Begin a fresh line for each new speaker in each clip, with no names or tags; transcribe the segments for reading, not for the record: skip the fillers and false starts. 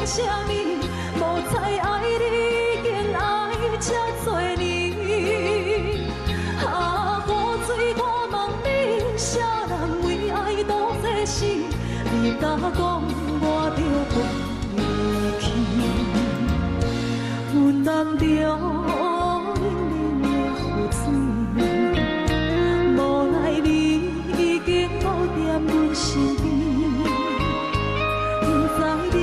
啥物？無知愛你已經愛這濟年。啊，雨水我問你，啥人為愛賭這死？你敢講我著袂去？阮南著冷冷的雨水，無奈你已經無踮阮身邊。不知你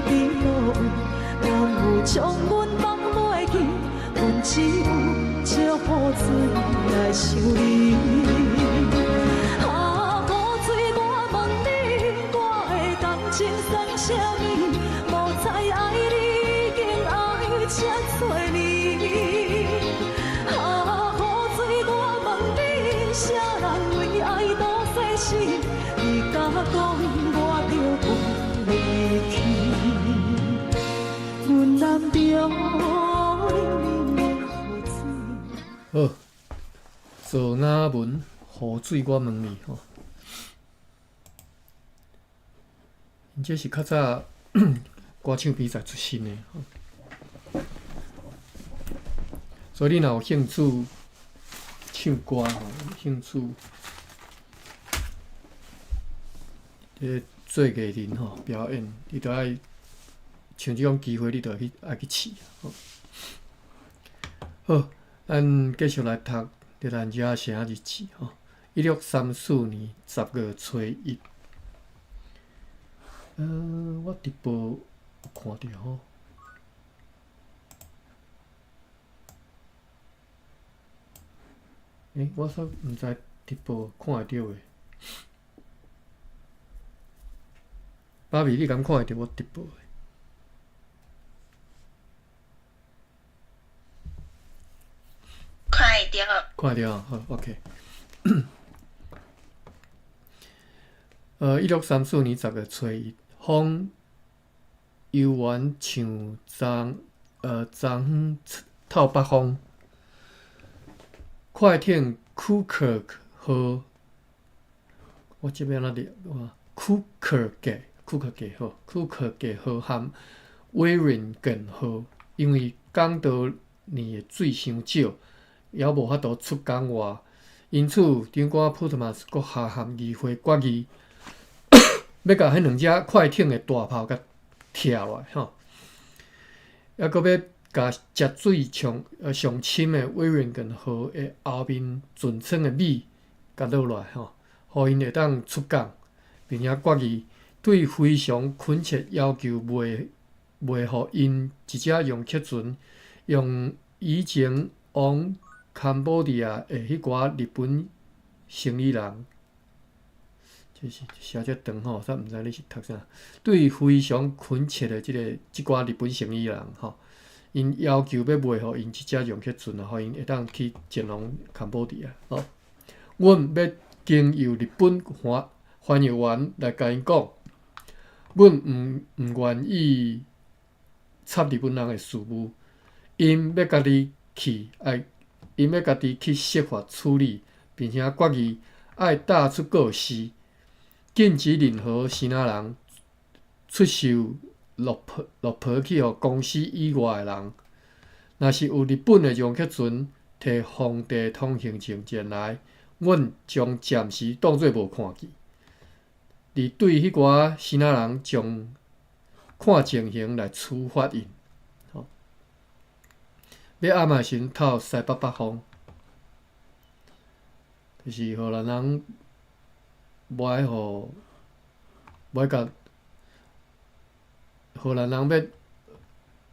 佇佗位，敢有將阮放袂記？阮只有借雨水來想你。啊，雨水我問你，我的感情算啥物？無知愛你已經愛這濟年。啊，雨水我問你，啥人為愛賭生死？你敢講我著袂去？阮南著冷冷的雨水。
好，做哪文雨水我問你吼，𪜶這是較早歌唱比賽出身的吼，所以你若有興趣唱歌吼，興趣這個做藝人吼表演，你著愛像這種機會，你著去愛去試吼。好，咱繼續來讀《熱蘭遮城日誌》吼，1634年10月初一。我直播有看著吼。欸，我煞毋知直播看會著袂？芭比，你敢看會著我直播的？
看會著。
看會著，好，OK。1634年10月初一，風悠遠像昨昏透北風。快艇庫克號，我這欲按怎念？庫克格，庫克格號，庫克格號和威倫頓號，因為港道內的水傷少，猶無法度出港外，因此長官普特馬斯閣下函議會決議，欲共彼兩隻快艇的大炮共拆落來吼，猶閣欲共食水上深的威倫頓號的後面船艙的米共倒落來吼，予𪜶會當出港，並且決議對非常懇切要求賣予𪜶一隻用客船，用以前往坎波迪亞的彼寡日本生意人，這是寫遮長吼，煞毋知你是讀啥。對非常懇切的這寡日本生意人吼，𪜶要求欲賣予𪜶一隻用客船，予𪜶會當去前往坎波迪亞。吼，阮欲經由日本翻譯員來共𪜶講，阮毋願意插日本人的事務，𪜶欲家己去，愛𪜶欲家己去設法處理，並且決議愛貼出告示，禁止任何支那人出售綠袍去予公司以外的人。若是有日本的容克船提皇帝通行證前來，阮將暫時當做無看見。而對彼寡支那人，將看情形來處罰𪜶。吼，欲暗的時陣透西北北風，就是荷蘭人無愛予，無愛共荷蘭人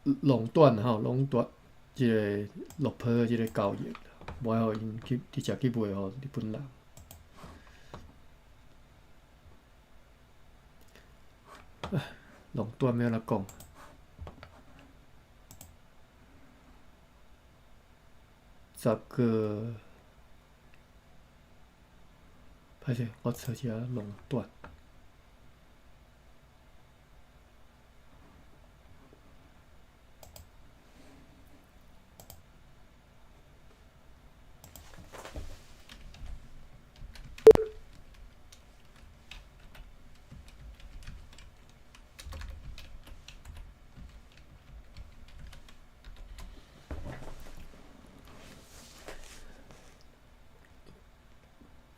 欲壟斷吼，壟斷這個綠袍的這個交易，無愛予𪜶去直接去賣予日本人。壟斷欲按怎講？十個，歹勢，我查一下壟斷。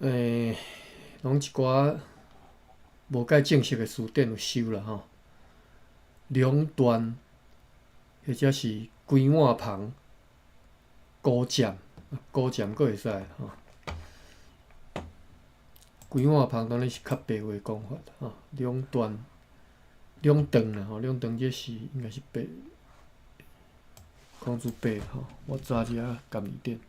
攏一寡無蓋正式的辭典有收啦吼。兩段或者是規碗帆、孤佔、孤佔閣會使吼。規碗帆當然是較白話講法吼。兩段、兩段啦吼，兩段這是應該是白，孔子白吼。我查一下含義典。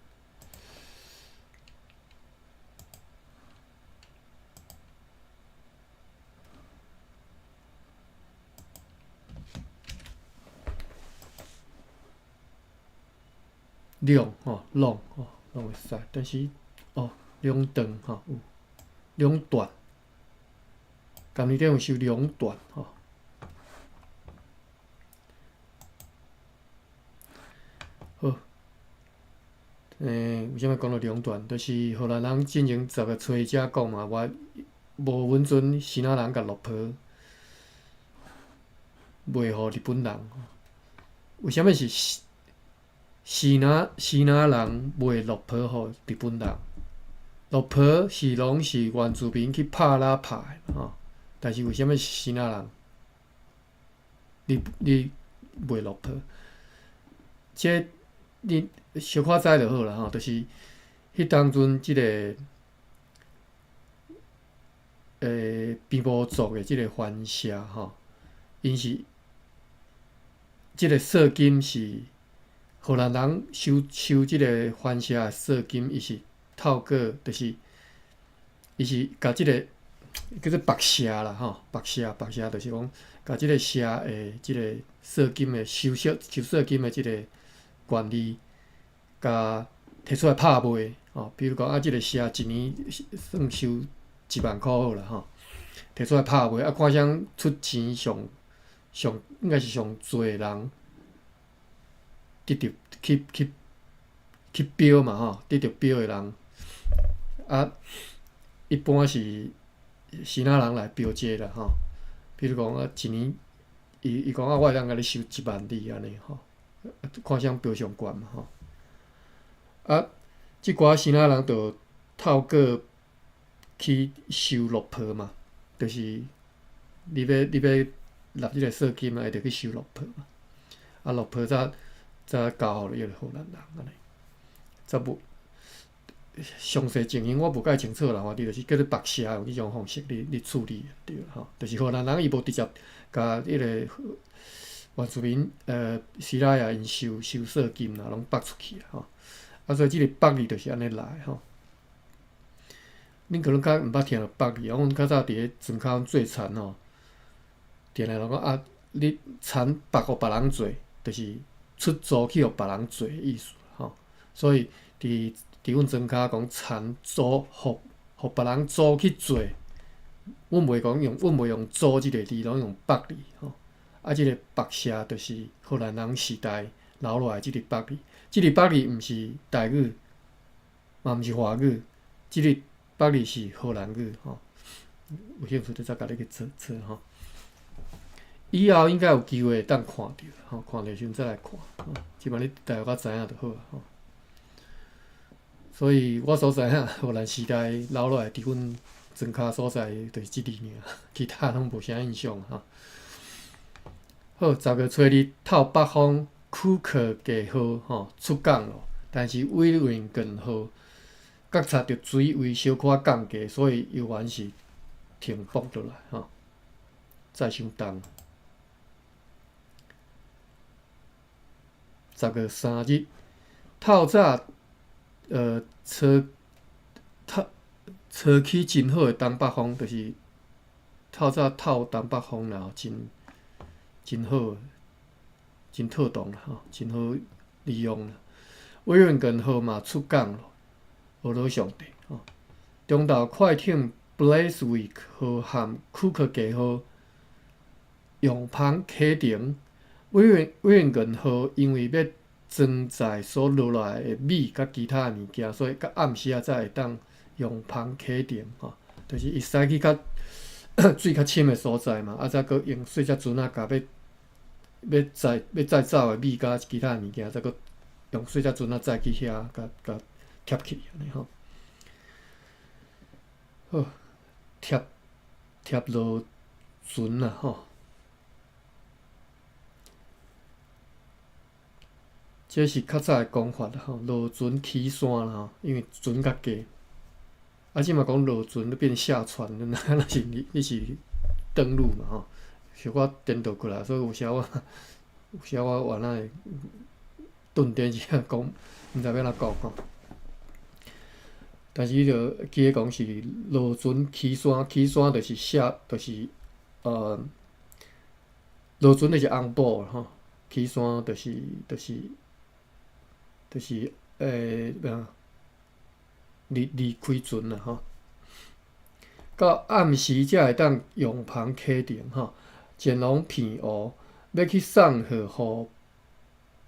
兩吼，攏吼，攏會使，但是哦，兩段吼有兩段，含義典有收兩段吼。好，為啥物講到兩段？就是荷蘭人進前10月初一才講嘛，我無允准支那人共綠袍賣予日本人。為啥物是支那人賣綠袍予日本人？綠袍是攏是原住民去拍獵拍的吼，但是為啥物是支那人？你賣綠袍？這你小可知就好啦吼，就是彼當陣這个平埔族的這个番社吼，𪜶是這个稅金是荷蘭人收這个番社的稅金，伊是透過，就是伊是共這个叫做縛社啦吼，縛社就是講共這个社的這个稅金的收稅金的這个權利，共提出來拍賣吼。比如講啊，這个社一年算收1萬箍好啦吼，提出來拍賣啊，看誰出錢上上應該是上濟人得著去標嘛吼，得著標的人啊，一般是支那人來標這啦吼。比如講啊，一年伊講啊，我會當共你收1萬里按呢吼，看誰標上懸嘛吼。啊，這寡支那人就透過去收綠袍嘛，就是你欲納這个稅金啊，伊就去收綠袍嘛。啊，綠袍才交予彼个荷蘭人按呢。才無詳細情形我無蓋清楚啦，反正就是叫做縛社用這種方式咧處理對吼，就是荷蘭人伊無直接共彼个原住民支那仔𪜶收稅金啦，攏縛出去啊吼。啊，所以這个縛字就是按呢來吼。恁可能較毋捌聽著縛字，阮較早佇咧莊跤做田吼，定定人講啊，你田縛予別人做，就是出租去予別人做的意思吼。所以佇阮莊跤講田租予別人租去做，阮袂用租這个字，攏用縛字吼。啊，這个縛社就是荷蘭人時代留落來這个縛字，這个縛字毋是台語，嘛毋是華語，這个縛字是荷蘭語吼。有興趣再共你去查查吼。以後應該有機會會當看著吼，看著時陣再來看吼。這擺你大約較知影就好啊吼。所以我所知影荷蘭時代留落來佇阮莊跤所在就是這字爾，其他攏無啥印象吼。好，10月初二透北風，庫克計號吼出港咯，但是威靈頓號覺察著水位小可降低，所以猶原是停泊落來吼，載傷重。10月3日，透早初透初起真好的東北風，就是透早透東北風啦，真好，真妥當啦吼，真好利用啦。威靈頓號嘛出港咯，呵咾上帝吼。中晝快艇 Bleiswijck 號和庫克計號用帆啟程。威靈頓號因為欲裝載所落來的米佮其他的物件，所以到暗時仔才會當用帆啟程吼。就是伊駛去較水較深的所在嘛，啊，才閣用細隻船仔共欲載走的米佮其他的物件，再閣用細隻船仔載去遐，共貼起按呢吼。好，貼貼落船啦吼。這是較早的講法啦吼，落船起山啦吼，因為船較低。啊，這馬講落船，你變下船，那是你你是登陸嘛吼，小可顛倒過來，所以有時我有時我原來頓點一下講，毋知欲按怎講吼。但是伊就記得講是落船起山，起山就是下，就是落船就是紅埔吼，起山就是欲離開船啦吼。到暗時才會當用帆啟程吼，前往澎湖，欲去送貨予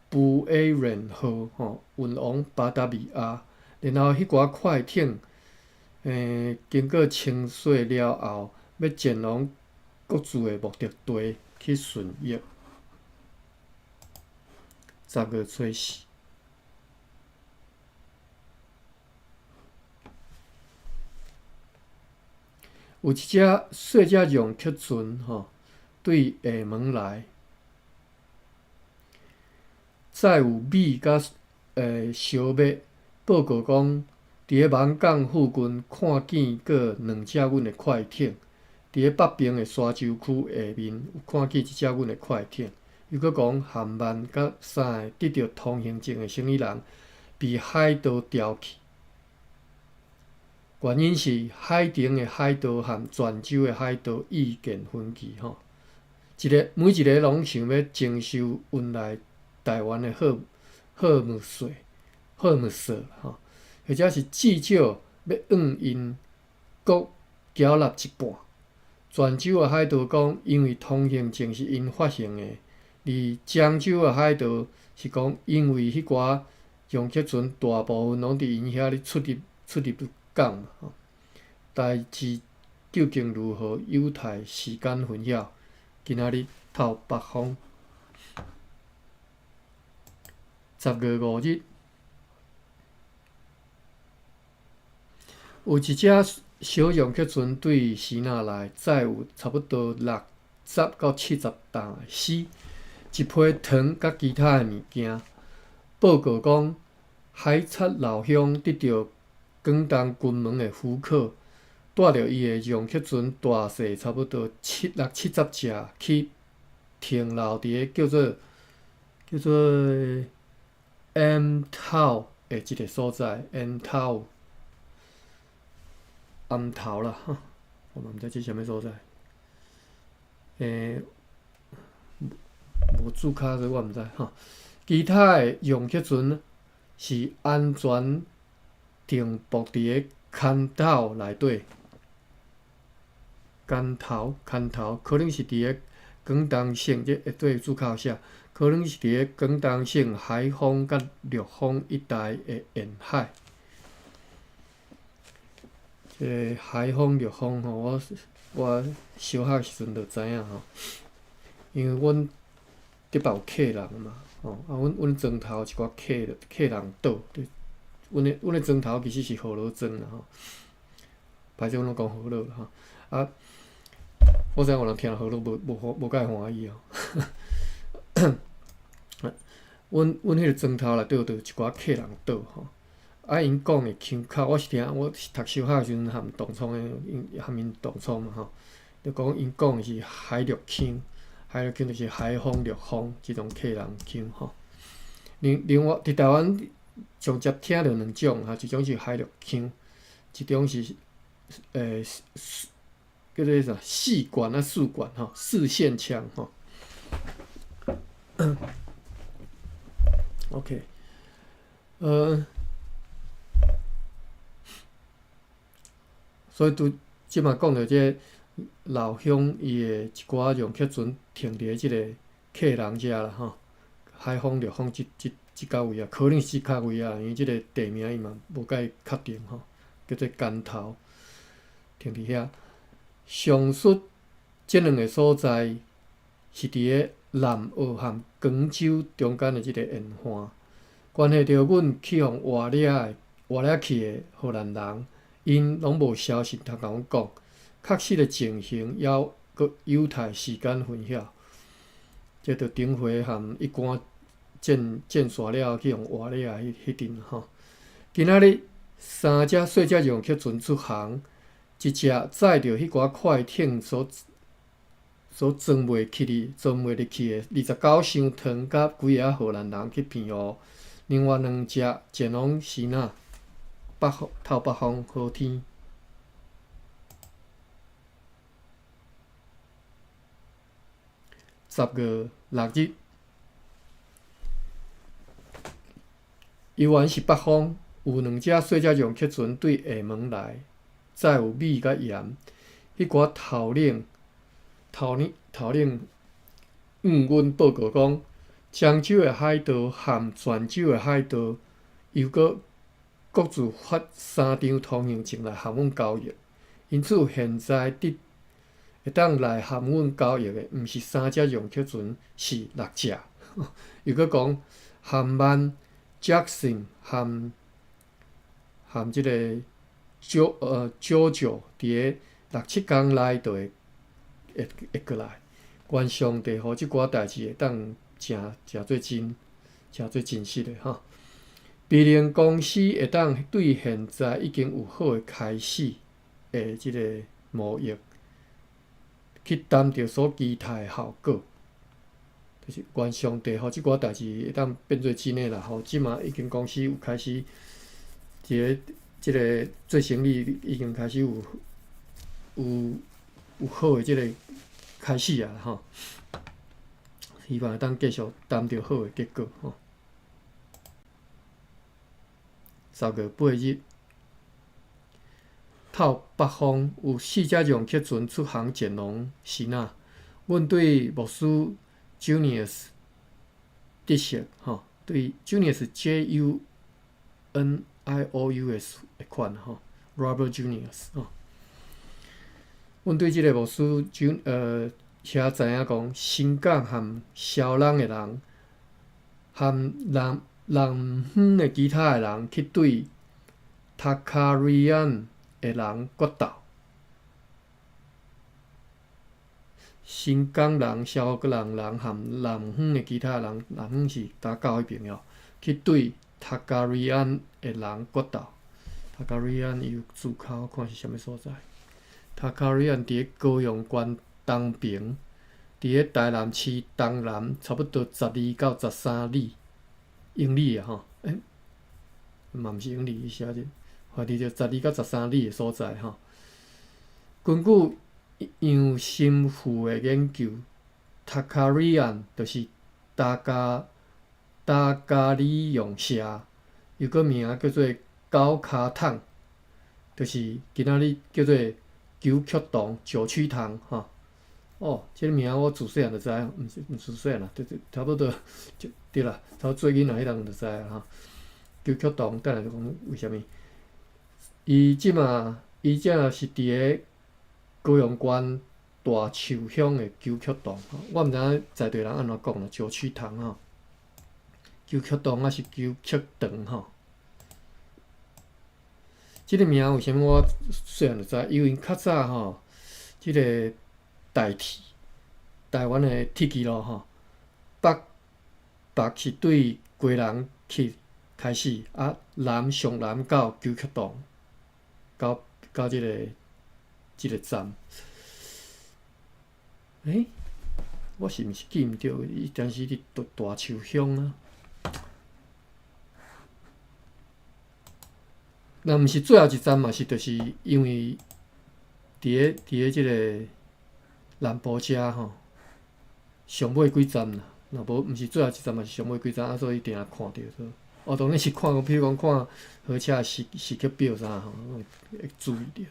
布埃倫號吼，運往巴達維亞。然後彼寡快艇，經過清洗了後，欲前往各自的目的地去順役。10月初四。有一隻細隻浪客船吼，對廈門來，載有米佮燒麥。報告講，佇咧網港附近看見閣兩隻阮的快艇，佇咧北邊的沙洲區下面有看見一隻阮的快艇。又閣講，韓曼佮三个得著通行證的生意人被海盜調去。原因是海澄的海盜和泉州的海盜意見分歧吼，一个每一个攏想欲徵收運來台灣的貨貨物稅、貨物稅吼，或者是至少欲按𪜶各繳納一半。泉州的海盜講，因為通行證是𪜶發行的；而漳州的海盜是講，因為彼寡洋客船大部分攏佇𪜶遐咧出入港嘛吼。代誌究竟如何，有待時間分曉。今仔日透北風，10月5日，有一隻小洋客船對支那來，載有差不多60到70擔的絲，一批糖佮其他的物件。報告講，海賊老鄉得著廣東金門的許可，帶著伊的洋客船大細差不多七六七十隻去停留佇个叫做塩頭的一个所在，塩頭，暗頭啦，哈，我嘛毋知這啥物所在。無註卡所以我毋知吼。其他的洋客船是安全停泊佇个崁頭內底，崁頭崁頭可能是佇个廣東省，這下底註卡寫，可能是佇个廣東省海豐佮陸豐一帶的沿海。這个海豐、陸豐吼，我小學時陣就知影吼，因為阮竹北有客人嘛，吼，啊，阮莊頭一寡客人島，阮的莊頭其實是河洛莊啦吼，歹勢阮攏講河洛吼，啊，我知影有人聽河洛無介歡喜哦。阮彼個莊頭內底就有一寡客人島吼，啊，𪜶講的腔口，我是聽我是讀小學時陣含同窗的，𪜶含𪜶同窗嘛吼，就講𪜶講的是海陸腔，海陸腔就是海豐、陸豐這種客人腔吼。另外佇台灣上捷聽著兩種哈，一種是海陸腔，一種是叫做啥四管啊四管吼，四線腔吼。OK，所以拄這馬講著這個老鄉伊的一寡用客船停佇這个客人遮啦吼，海豐、陸豐這這位啊，可能是這較位啊，因為這个地名伊嘛無介確定吼，叫做崁頭，停佇遐。上述這兩个所在是佇个南澳和廣州中間的這个沿岸，關係著阮去予活掠的活掠去的荷蘭人， 𪜶攏無消息通共阮講，確實的情形猶閣有待時間分曉。這就頂回含一竿戰戰煞了去予活咧啊！彼彼陣吼，今仔日三隻細隻陽曲船出航，一隻載著彼寡快艇所所裝袂起的、裝袂入去的29箱糖佮幾个荷蘭人去澎湖，另外兩隻前往支那北方透北方好天。10月6日，猶原是北方，有兩隻細隻陽曲船對廈門來，載有米佮鹽。彼寡頭領、頭領、頭領向阮報告講，漳州的海盜和泉州的海盜又閣各自發三張通行證來和阮交易，因此現在佇會當來和阮交易的，毋是三隻陽曲船，是六隻。又閣講，含萬、Jackson 含含這個九九九佇个六七工內就會會會過來。願上帝予這寡代誌會當誠誠做真，誠做真實的吼。美玲公司會當對現在已經有好的開始的這個貿易，去擔著所期待的效果，就是願上帝予這寡代誌會當變做真的啦吼。這馬已經公司有開始，這個這個做生意已經開始有有有好的這個開始啊吼。希望會當繼續擔著好的結果吼。10月8日，透北方有四隻陽曲船出航前往支那。阮對牧師 Junius 得悉吼，對 Junius J U N I O U S 的款吼，Robert Junius 吼。阮對這个牧師 Jun 遐知影講，新港和蕭朗的人，和南南遠的其他的人去對塔卡瑞安的人決鬥。新港人、蕭格蘭人和南遠的其他人，南遠是打狗彼爿哦，去對塔卡瑞安的人決鬥。塔卡瑞安伊有註腳，我看是啥物所在。塔卡瑞安佇咧高雄縣東平，佇咧台南市東南差不多12到13里英里啊吼，欸，嘛毋是英里，伊寫者，反正就12到13里的所在吼。根據楊神父的研究，塔卡瑞安就是達加達加里用社，又閣名叫做狗跤桶，就是今仔日叫做九曲洞、九曲塘吼。哦，這個名我自細漢就知，毋是毋是自細漢啦，對對，差不多就對啦，差不多做囡仔彼陣就知啊吼。九曲洞，等下就講為啥物？伊這馬伊這是佇咧高雄縣大樹鄉的九曲洞，我毋知影在地人按怎講啦，九曲塘吼，九曲洞抑是九曲塘吼。這個名為啥物我細漢就知？因為較早吼，這個台鐵，台灣的鐵支路吼，北北是對基隆去開始，啊南上南到九曲洞，到到這個這個站。欸，我是毋是記毋著？伊當時佇大大樹鄉啊。若毋是最後一站嘛，是就是因為佇咧佇咧這個南部遮吼，上尾幾站啦。若無毋是最後一站嘛，是上尾幾站啊，所以定定看著。哦，當然是看，比如講看火車時時刻表啥吼，攏會注意著。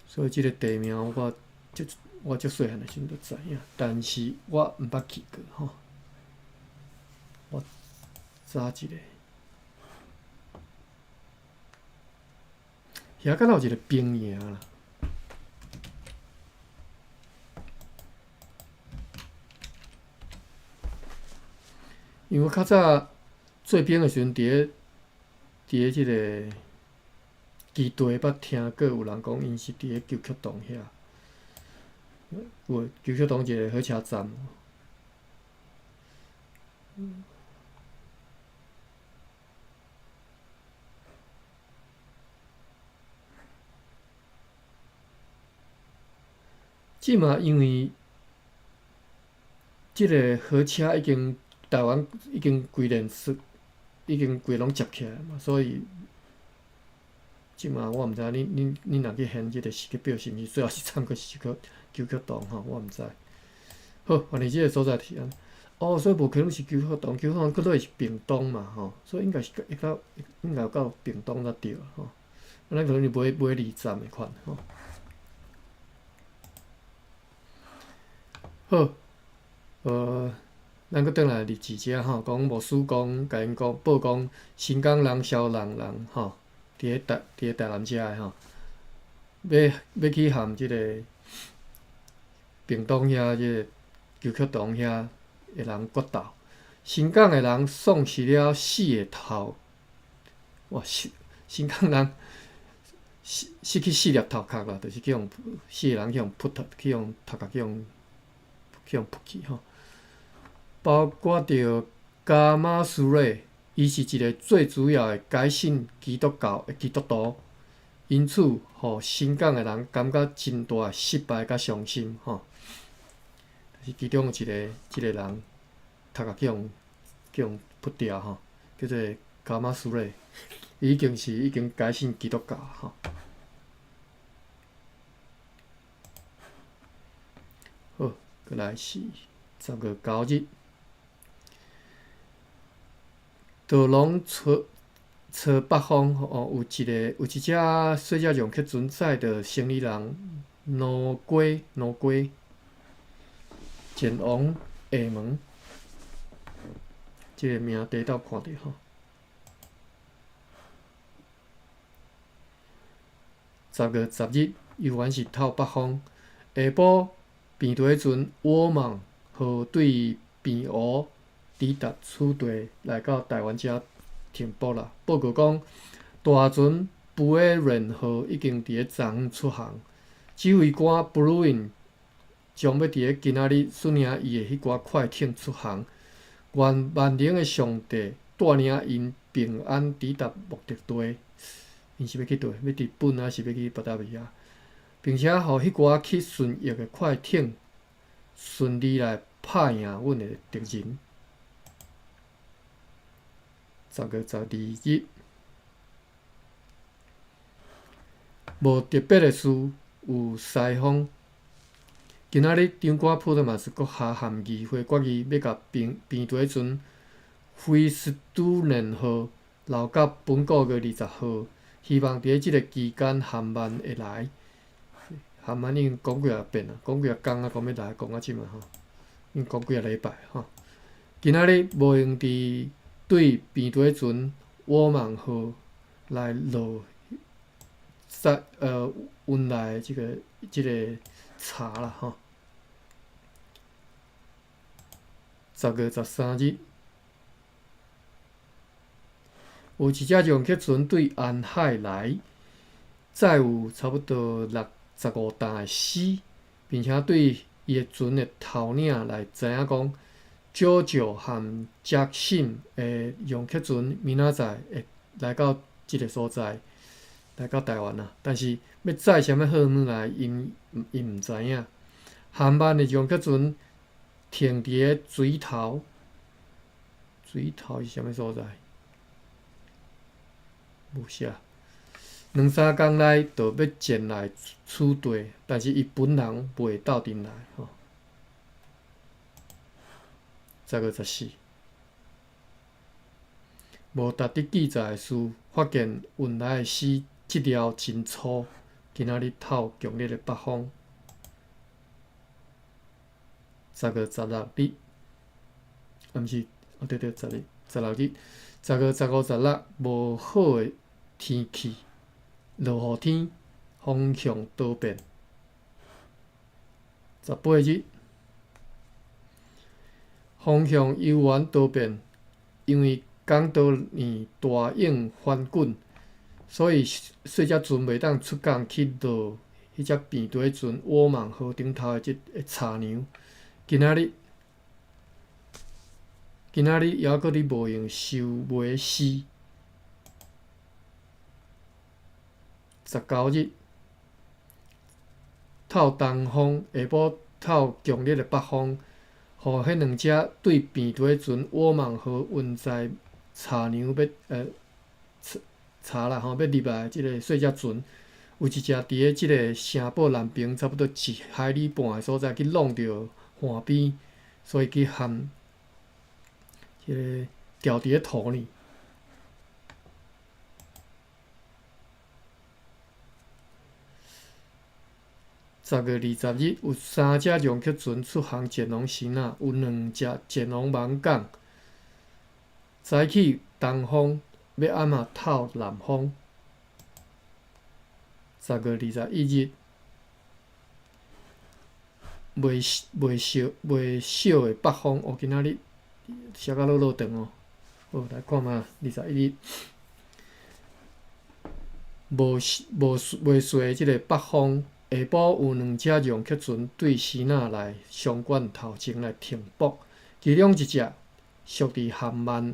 所以這個地名我足我足細漢的時陣就知影，但是我毋捌去過吼。我查一下，遐敢若有一個兵營啦。因為我較早做兵的時陣，佇咧佇咧這個基地捌聽過有人講，𪜶是佇咧鳩曲洞遐，有鳩曲洞一个火車站。這馬因為這个火車已經台灣已經規連線，已經規攏接起來嘛，所以這馬我毋知影恁恁恁若去現這个時刻表，是毋是最後一站閣是去鳩曲洞吼？我毋知。好，反正這个所在是按呢。哦，所以無可能是鳩曲洞，鳩曲洞閣落是屏東嘛吼，所以應該是會到應該有到屏東才對吼。咱可能是買買二站的款吼。好，咱閣轉來日誌遮吼，講牧師講，共𪜶講報講新港人、蕭人人吼，佇咧台南遮的吼，欲去和這个屏東遐這个鳩曲洞遐的人決鬥。新港的人喪失了四个頭，哇！新港人失去四粒頭殼啦，就是去予四个人去予噗頭，去予頭殼去予噗去吼。包括著伽馬蘇瑞，伊是一个最主要的改信基督教的基督徒，因此，予新港的人感覺真大的失敗佮傷心吼。是其中有一个這个人頭殼去予噗掉吼，叫做伽馬蘇瑞，伊已經是已經改信基督教吼。好，過來是10月9日，道龍朝北方哦，有一隻細隻浪客船載著生理人盧瓜前往廈門，這个名第一看著吼。10月10日，猶原是透北風，下晡平地船沃莽號對平湖抵達此地，來到台灣遮停泊啦。報告講，大船布埃倫號已經佇咧昨昏出航，指揮官布魯因將欲佇咧今仔日率領伊的彼寡快艇出航。願萬能的上帝帶領𪜶平安抵達目的地。𪜶是欲去佗？欲日本抑是欲去巴達維亞？並且予彼寡去順役的快艇順利來拍贏阮的敵人。10月12日，無特別的事，有西風。今仔日長官普特馬斯閣下函議會決議，欲共平地船菲斯都連號留到本個月20號，希望佇咧這个期間韓曼會來。韓曼已經講幾仔遍啊，講幾仔工啊，講欲來，講到這馬吼，已經講幾仔禮拜吼。今仔日無閒佇對平地船沃莽號來落載運來這个茶啦吼。10月13日，有一隻浪客船對安海來，載有差不多65擔的絲，並且對伊的船的頭領來知影講，九九和杰信的浪客船明仔載會來到這个所在，來到台灣啊。但是欲載啥物貨物來，𪜶毋知影。航班的浪客船停佇咧水頭，水頭是啥物所在？無寫。兩三工內就欲前來此地，但是伊本人袂鬥陣來吼。10月14，無值得記載的事，發現運來的絲質料真粗，今仔日透強烈的北風。10月16日，啊，毋是，哦對對，十日，16日，10月15、16，無好的天氣，落雨天，風向多變。18日，風向猶原多變，因為港島年大湧翻滾，所以細隻船袂當出港去落彼隻病毒船窩網河頂頭的這个柴娘。今仔日，今仔日猶閣佇無閒收尾絲。19日，透東風，下晡透強烈的北風，予彼兩隻對病毒船窩網河運載柴娘欲柴啦吼，欲入來這個細隻船，有一隻佇咧這个城堡南爿差不多一海里半的所在去弄著岸邊，所以去陷這个掉佇咧塗裡。10月20日，有三隻龍客船出航前往支那，有兩隻前往網港。早起東風，欲暗仔透南風。10月21日，袂袂小袂小的北風，哦，今仔日寫甲落落長哦。好，來看覓，二十一日，無無袂細的這個北風，下晡有兩隻龍客船對支那來商館頭前來停泊，其中一隻屬佇韓曼，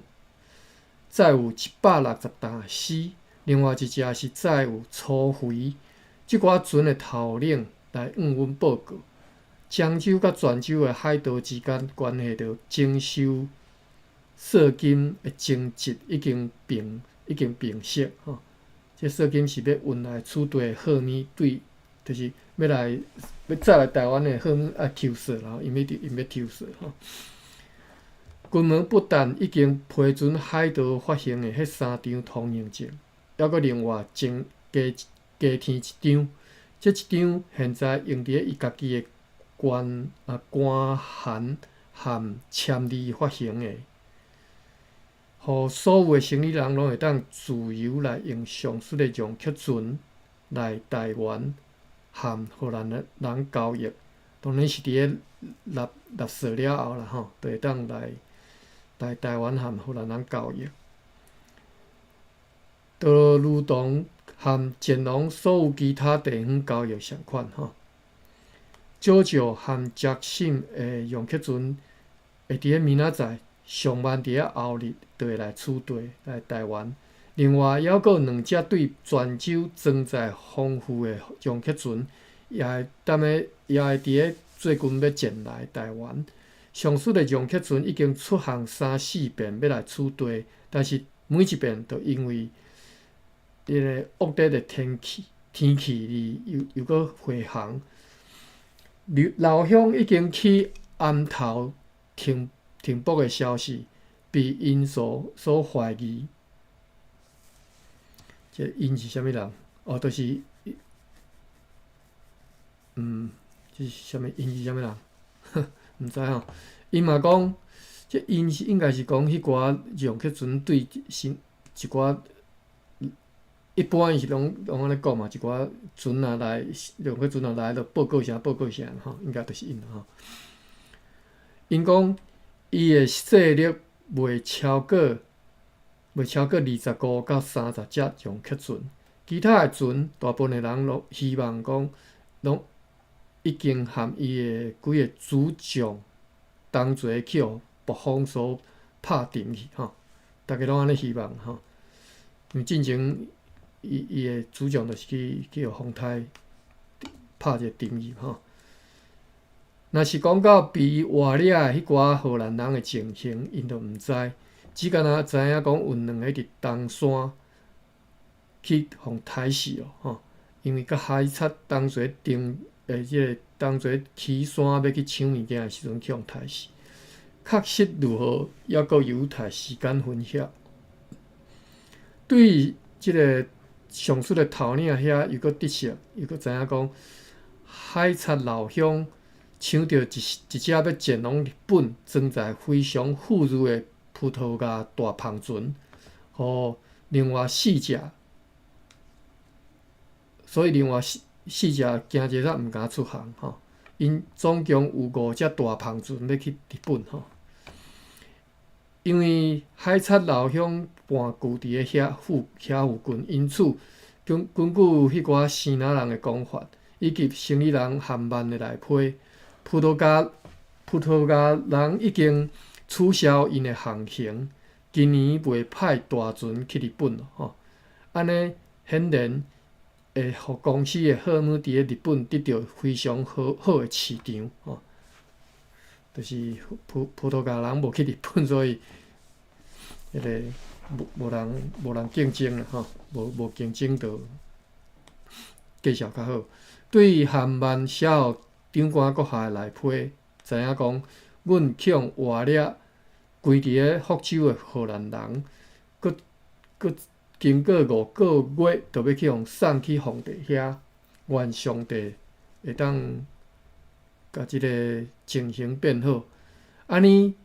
載有160擔絲；另外一隻是載有粗肥。這寡船的頭領來向阮報告，漳州佮泉州的海盜之間關係著徵收稅金的爭執已經平已經平息吼。這稅金是欲運來取地的貨物對，就是欲來欲載來台灣的貨物愛抽稅啦，𪜶欲𪜶欲抽稅吼。金門不但已經批准海盜發行的彼三張通行證，猶閣另外增加加添一張。這一張現在用佇咧伊家己的官啊官函和簽字發行的，予所有的生理人攏會當自由來用上述的容克船來台灣和荷蘭的人交易。當然是佇咧納納稅了後啦吼，就會當來來台灣和荷蘭人交易。就如同和前往所有其他地方交易相款吼。少少和捷信的容克船會佇咧明仔載上晚佇咧後日就會來取地來台灣。另外，猶閣有兩隻對泉州裝載豐富的容克船，也會踮咧，也會佇咧最近欲前來台灣。上述的容克船已經出航三四遍欲來取地，但是每一遍都因為這个惡劣的天氣，天氣而又又閣回航。老鄉已經去安頭停停泊的消息，被𪜶所所懷疑。這𪜶是啥物人？哦，就是，這是啥物？𪜶是啥物人？毋知吼。𪜶嘛講，這𪜶是應該是講彼寡容克船對新一寡。一般伊是攏攏按呢講嘛，一寡船仔來，容克船仔來，就報告啥報告啥吼，應該就是𪜶吼。𪜶講，伊的勢力袂超過袂超過25到30隻容克船，其他的船，大部分的人攏希望講，攏已經和伊的幾个主將同齊去予暴風所拍沉去吼，逐家攏按呢希望吼，因為進前。伊伊的主將就是去去予風颱拍一个沉去吼。若是講到被活掠的彼寡荷蘭人的情形，𪜶就毋知，只干焦知影講有兩个佇東山去予刣死哦吼。因為佮海賊同齊登的這个同齊起山欲去搶物件的時陣去予刣死。確實如何，猶閣有待時間分曉。對這个上述的頭領遐又閣得悉，又閣知影講，海賊老鄉搶著一一隻欲前往日本裝載非常富裕的葡萄牙大帆船，予另外四隻，所以另外四四隻驚一才毋敢出航吼。𪜶總共有五隻大帆船欲去日本吼。因為海賊老鄉盤踞佇咧遐附近，因此根據彼寡支那人的講法，以及生理人韓曼的內批，葡萄牙人已經取消𪜶的航行，今年袂派大船去日本吼。按呢顯然會予公司的號碼佇咧日本得著非常好好的市場吼。就是葡萄牙人無去日本，所以彼个無人競爭啦吼，無競爭就繼續較好。對韓曼寫予長官閣下的內批，知影講，阮去予活掠關佇咧福州的荷蘭人，閣閣經過5個月，就欲去予送去皇帝遐，願上帝會當共這个情形變好，按呢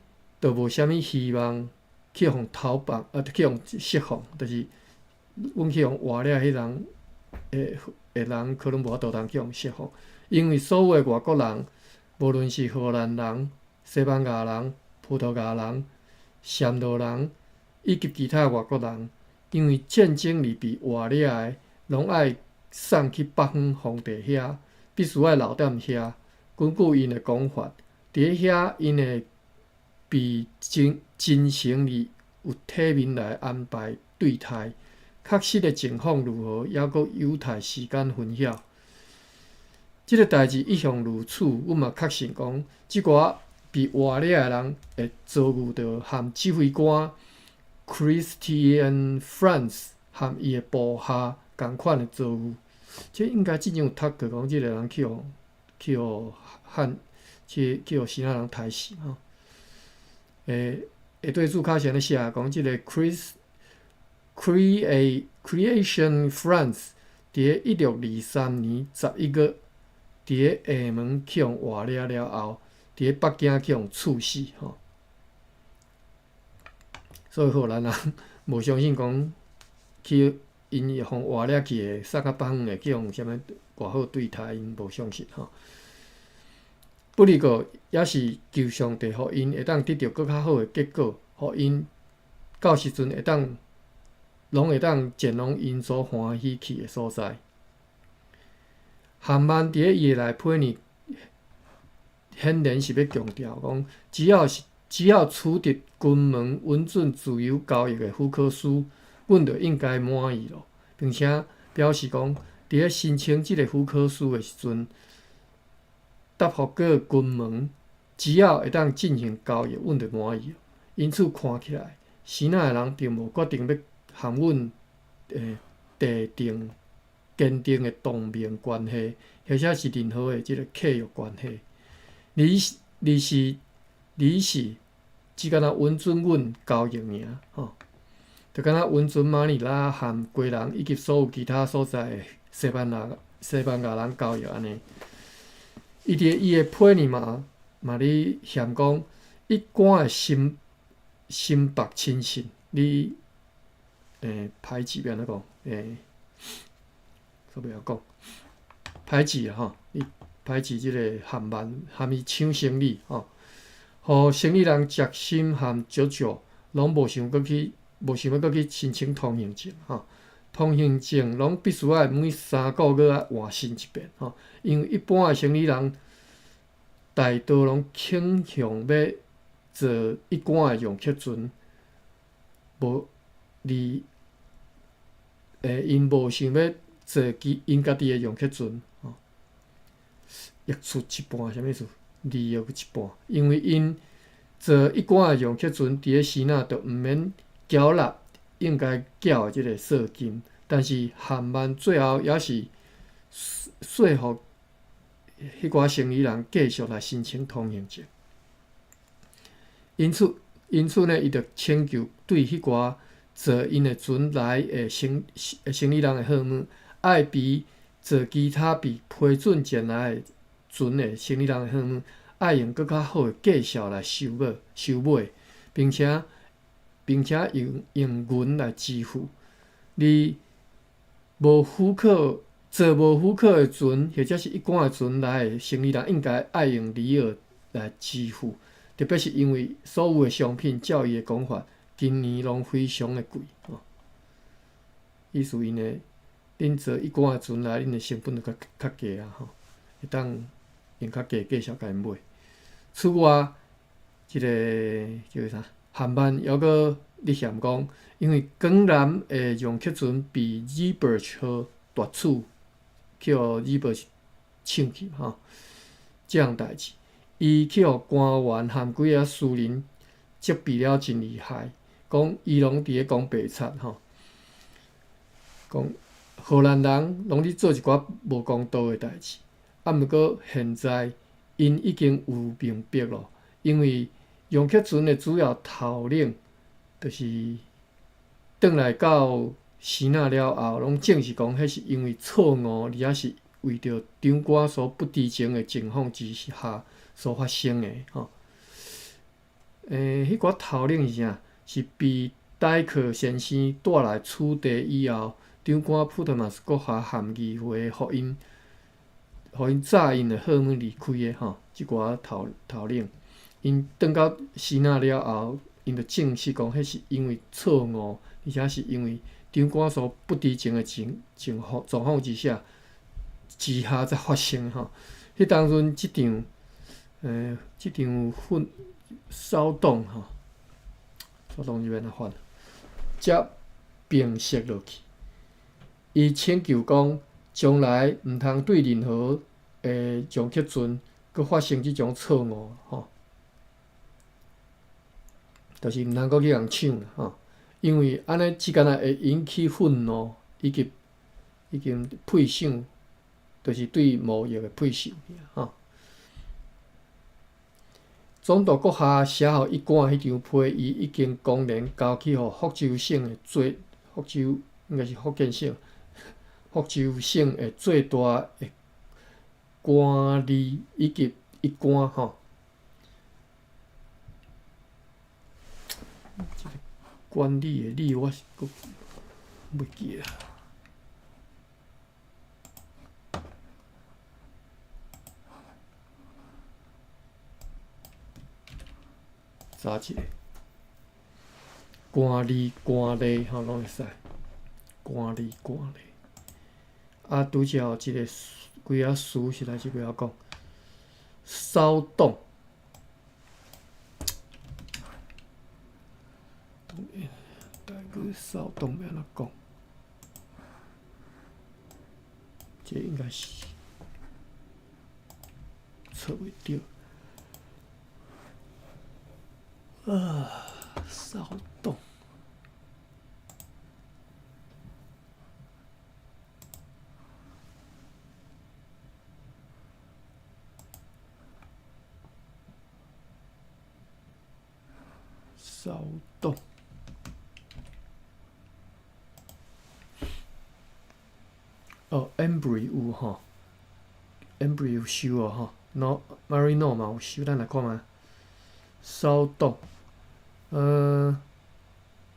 就無啥物希望去予逃放，啊，去予釋放，就是阮去予活掠彼人的人，可能無法度通去予釋放，因為所有的外國人，無論是荷蘭人、西班牙人、葡萄牙人、暹羅人以及其他外國人，因為戰爭而被活掠的，攏愛送去北方皇帝遐，必須愛留踮遐。根據𪜶的講法，佇咧遐𪜶會被真誠而有體面來安排對待。確實的情況如何，猶閣有待時間分曉。這个代誌一向如此，阮嘛確信講，這寡被活掠的人會遭遇著和指揮官 Christian Franz 和伊的部下仝款的遭遇。這應該之前有讀過，講這个人去予漢去予支那人刣死吼。下底注卡是按呢寫，講這个 Chris Creation France 佇咧1623年11月，佇咧廈門去予活掠了後，佇咧北京去予處死吼。所以荷蘭人無相信講去𪜶予活掠去會送較北遠會去予啥物偌好對待，𪜶無相信吼。不過也是求上帝，予𪜶會當得著閣較好的結果，予𪜶到時陣會當攏會當前往𪜶所歡喜去的所在。韓曼佇咧伊的內批呢，顯然是欲強調講，只要取得金門允准自由交易的許可書，阮就應該滿意咯。並且表示講，佇咧申請這个許可書的時陣，答覆過金門，只要會當進行交易，阮就滿意。因此看起來，支那的人並無決定欲和阮締定堅定的同盟關係，或者是任何的這个契約關係。而是只干焦允准阮交易爾，吼，就敢若允准馬尼拉和基隆以及所有其他所在的西班牙人交易按呢。伊佇伊的批呢嘛咧嫌講，一貫的新北親信，你排擠欲按怎講？煞袂曉講，排擠啊吼，伊排擠這个韓曼，含伊搶生理吼，予生理人傑森和九九攏無想閣去，無想欲閣去申請通行證吼。通行證攏必須愛每3個月愛換新一遍吼，因為一般的生理人大多攏傾向欲坐一貫的用客船，無而𪜶無想欲坐其𪜶家己的用客船吼，溢出一半啥物意思？利益一半，因為𪜶坐一貫的用客船，佇咧支那就毋免繳納應該繳的這个稅金，但是韓曼最後也是說服彼寡生意人繼續來申請通行證。因此呢，伊就請求對彼寡坐𪜶的船來的生意人的號碼，愛比坐其他被批准前來的船的生意人的號碼，愛用閣較好的價數來收買，並且用銀來支付。而無許可坐無許可的船，或者是一貫的船來的生意人，應該愛用里爾來支付。特別是因為所有的商品，照伊的講法，今年攏非常的貴吼。意思𪜶的，恁坐一罐的船來，恁的成本就較較低啊吼，會當用較低價數共𪜶買。此外，這个叫做啥？韓曼猶閣咧嫌講，因為江南的楊克船被 Zeeburg 號奪取，去予 Zeeburg 搶去吼，這項代誌，伊去予官員含幾个私人責備了真厲害，講伊攏佇咧講白賊吼，講荷蘭人攏咧做一寡無公道的代誌，啊，毋過現在𪜶已經有明白咯，因為楊克船的主要頭領，就是轉來到支那了後，攏證實講，彼是因為錯誤，而且是為著長官所不知情的情況之下所發生的吼。彼寡頭領是啥？是被戴克先生帶來此地以後，長官普特馬斯閣下含議會，予𪜶炸𪜶的號門離開的吼。這寡頭頭領，𪜶轉到支那了後，𪜶就證實講，彼是因為錯誤，而且是因為長官所不知情的情情況狀況之下之下才發生吼。彼當陣，這場混騷動吼，騷動是欲按怎翻？才平息落去。伊請求講，將來毋通對任何的楊克船閣發生這種錯誤吼，就是毋通閣去共搶啦吼，因為按呢只敢若會引起憤怒以及已經配想，就是對貿易的配想吼。總督閣下寫予一官彼張批，伊已經公然交去予福州省的最福州應該是福建省，福州省的最大的官吏以及一官吼。這个管理的理我是閣袂記啊。查一下，官吏官吏吼攏會使，官吏官吏。啊，拄才有一个幾仔詞實在是袂曉講，騷動。台語騷動欲按怎講？這應該是錯袂著。啊，騷動，騷動。哦，Embry 有吼，Embry 有收哦吼，喏，Marino 嘛有收，咱來看覓。騷動，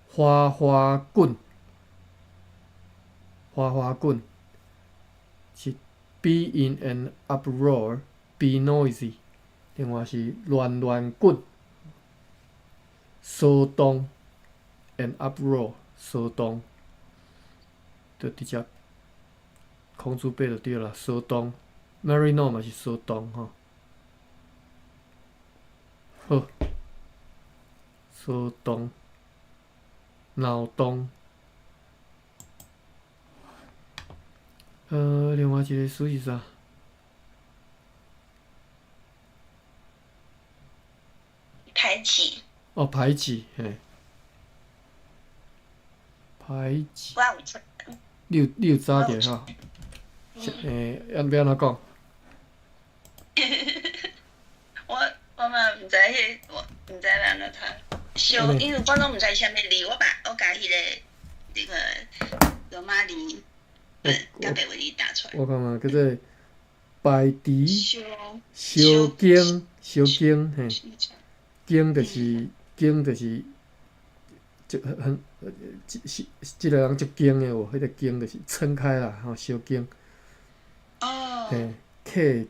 花花滾，花花滾，是 be in an uproar, be noisy。另外是亂亂滾，騷動，an uproar，騷動，就直接孔子爬就對啦，騷動，Marino 嘛是騷動吼。好，騷動，鬧動。另外一個詞是啥？
排擠。
哦，排擠，嘿。排擠。
我有查。
你有查著吼？欸，欲按怎講？
我嘛毋知彼，我毋知欲按怎讀。小，因為我攏毋知啥物字，我把我共彼個那個羅馬字，佮白話字打出來。
我看覓叫做排除、相經、相經，嘿，經就是經就是，就很，這是這个人足經的有，彼个經就是撐開啦，吼，相經。
哦。
嘿，克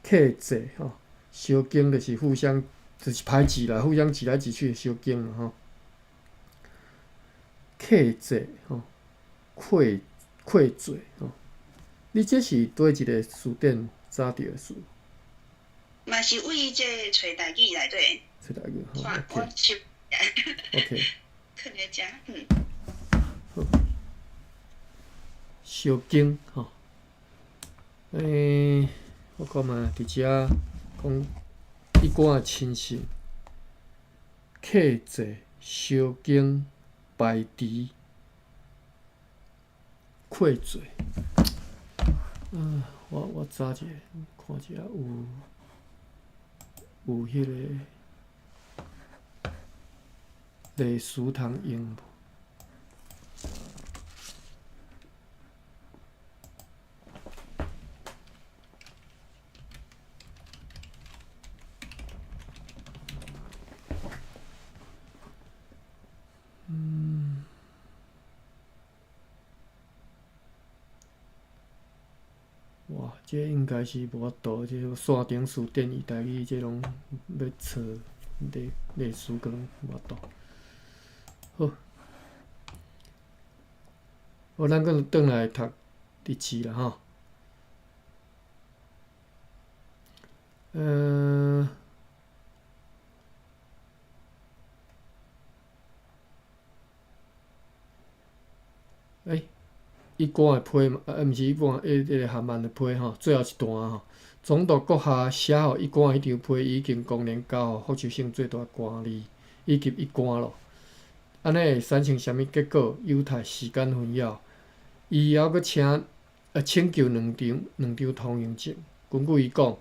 克制吼，相經就是互相就是排擠啦，互相擠來擠去相競啦吼。客座吼，客客座吼，你這是佗一个辭典查著的詞？
嘛是為這揣台語內底。
揣台語吼。
看我收。
OK。
囥佇遮，嗯。
好。相競吼。我看覓佇遮講一貫的親信，客座、相競、排除、客座。我查一下，看一下有彼个例詞通用無？哇，這應該是無法度，這個線頂辭典伊台語，這攏欲揣例例詞，閣攏無法度。好，好，咱閣轉來讀日誌啦吼。一貫的批嘛，毋是一貫，彼個函案的批吼，最後一段吼，總督閣下寫予一貫彼張批已經公然交予福州省最大官吏以及一官咯。按呢會產生啥物結果？猶太時間紛擾，伊猶閣請求兩張通行證。根據伊講，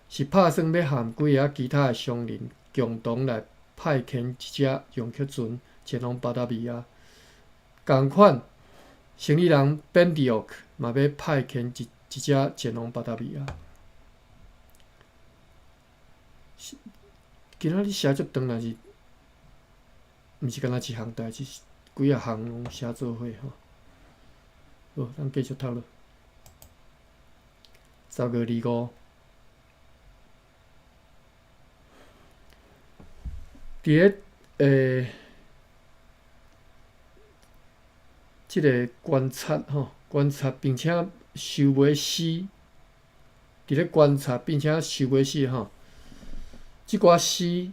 是拍算欲和幾个其他的商人共同來派遣一隻楊克船前往巴達維亞。仝款，生理人本迪奧克嘛欲派遣一隻前往巴達維亞。今仔日寫足長，但是毋是干焦一項代誌，是幾仔項攏寫做伙吼。好，咱繼續讀落。10月25，佇咧這个觀察吼，觀察並且收尾詩，佇咧觀察並且收尾詩吼，這寡詩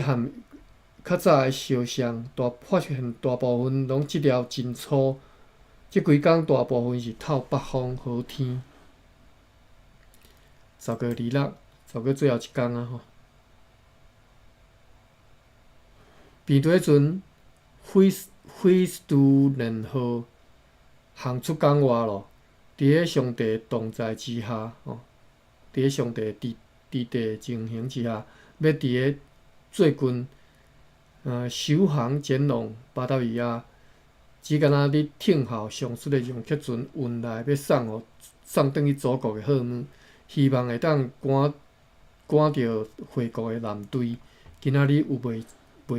含較早的相像，發現大部分攏質料真粗。這幾工大部分是透北風好天。10月26，10月最後一工啊吼。病地船菲斯都連號航出港外咯，佇咧上帝同在之下，吼，佇咧上帝佇地情形之下，欲佇咧最近，首航前往巴達維亞，只干焦佇聽候上述的楊克船運來欲送轉去祖國的貨物，希望會當趕著回國的艦隊。今仔日有袂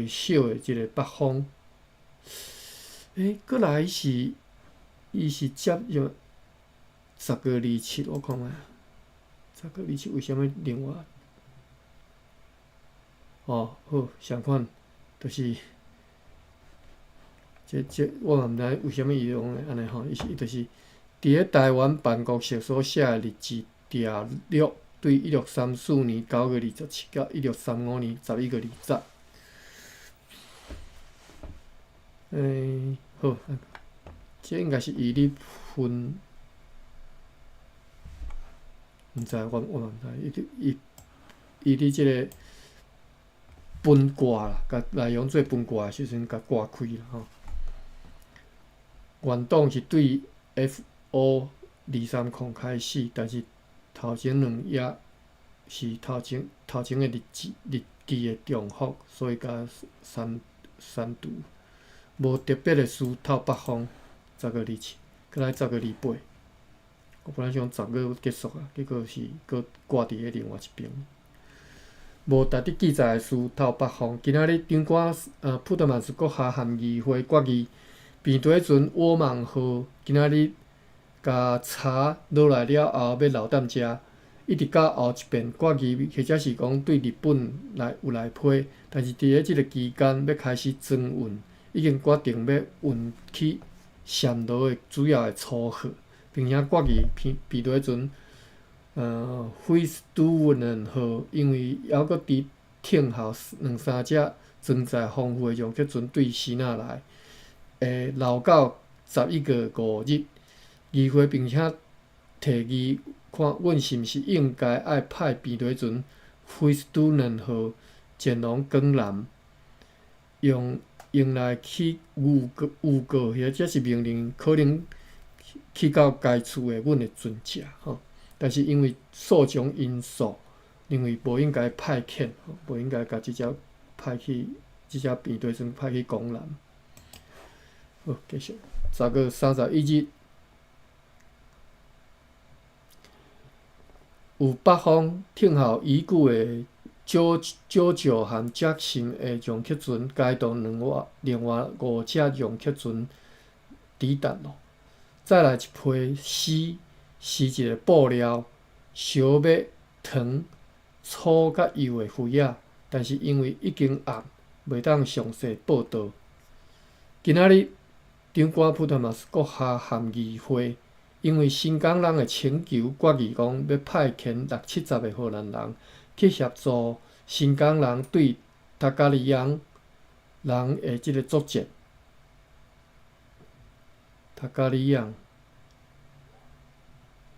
少的這個北風。閣來是，伊是接入10月27，我看覓，10月27為啥物另外？哦，好，相款，就是，這我嘛毋知為啥物伊攏會按呢吼，伊是伊就是佇咧臺灣辦公室所寫的日誌調錄，對1634年9月27到1635年11月20。好，這應該是伊咧分，毋知我嘛毋知，伊佇這个分割啦，共內容做分割的時陣，共割開啦吼。原檔是對 FO 230開始，但是頭前兩頁是頭前的日記的重複，所以共刪除。無特別的事透北風，10月27，閣來10月28。我本來想10月結束啊，結果是閣掛佇咧另外一邊。無特別記載的事透北風。今仔日長官普特曼斯閣下和議會決議，病地船沃曼號今仔日共查落來了後，欲留踮遮，一一直到後一遍決議，或者是講對日本來有來批，但是佇咧這个期間欲開始裝運，已經決定欲運去暹羅的主要的粗貨，並且決議彼彼佇彼陣，惠斯杜倫號因為猶閣佇聽候兩三隻裝載豐富的容克船對支那來，會留到11月5日，議會並且提議看阮是毋是應該愛派避雷船惠斯杜倫號前往江南，用用來去預告預告，或者是命令可能去到該處的阮的船隻吼。但是因為數種因素，認為無應該派遣，無應該共這隻派去，這隻避雷船派去江南。好，繼續10月31日。有北方聽候已久的九九九和杰森的容克船，該同兩外另外五隻容克船抵達咯。再來一批絲，是一个布料，燒欲糖、粗佮幼的粉仔，但是因為已經暗，袂當詳細報道。今仔日長官普特馬斯閣下函議會。因為新港人的請求，決議講欲派遣六七十个荷蘭人去協助新港人對塔加里揚人的這个作戰。塔加里揚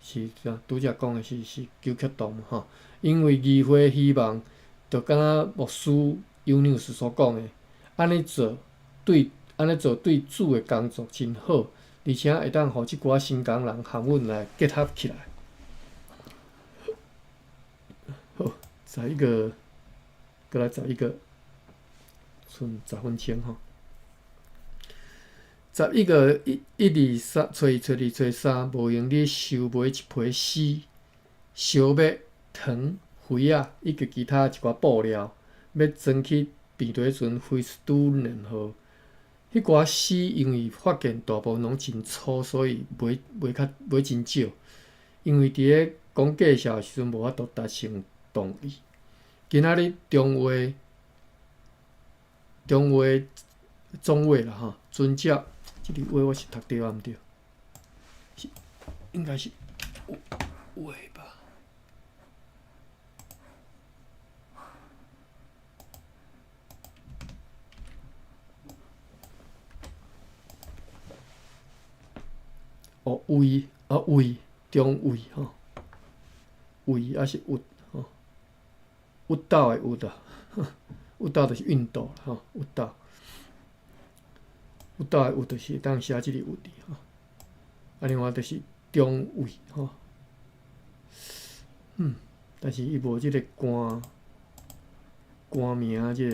是啥？拄才講的是是九曲洞吼。因為議會希望，就敢若牧師尤紐斯所講的，按呢做對，按呢做對主的工作真好。而且會當予這寡新港人和阮來結合起來。好，十一个，閣來十一个，賰10分鐘吼。十一个一、一二三，初一、初二、初三，無閒咧收買一批絲、燒麥、糖、粉仔以及其他一寡布料，欲裝去避雷船惠斯杜倫號。彼寡絲因為發現大部分攏真粗，所以買買較買真少。因為佇咧講介紹的時陣無法度達成同意。今仔日中華中華總會啦吼，遵照這个話我是讀著抑毋對？是應該是話吧？哦，位啊位，中位吼，位抑是郁吼，郁斗的郁啊，郁斗就是熨斗吼，郁斗，郁斗的郁就是會當寫這个郁字吼。啊，另外就是中位吼，但是伊無這个官官名這个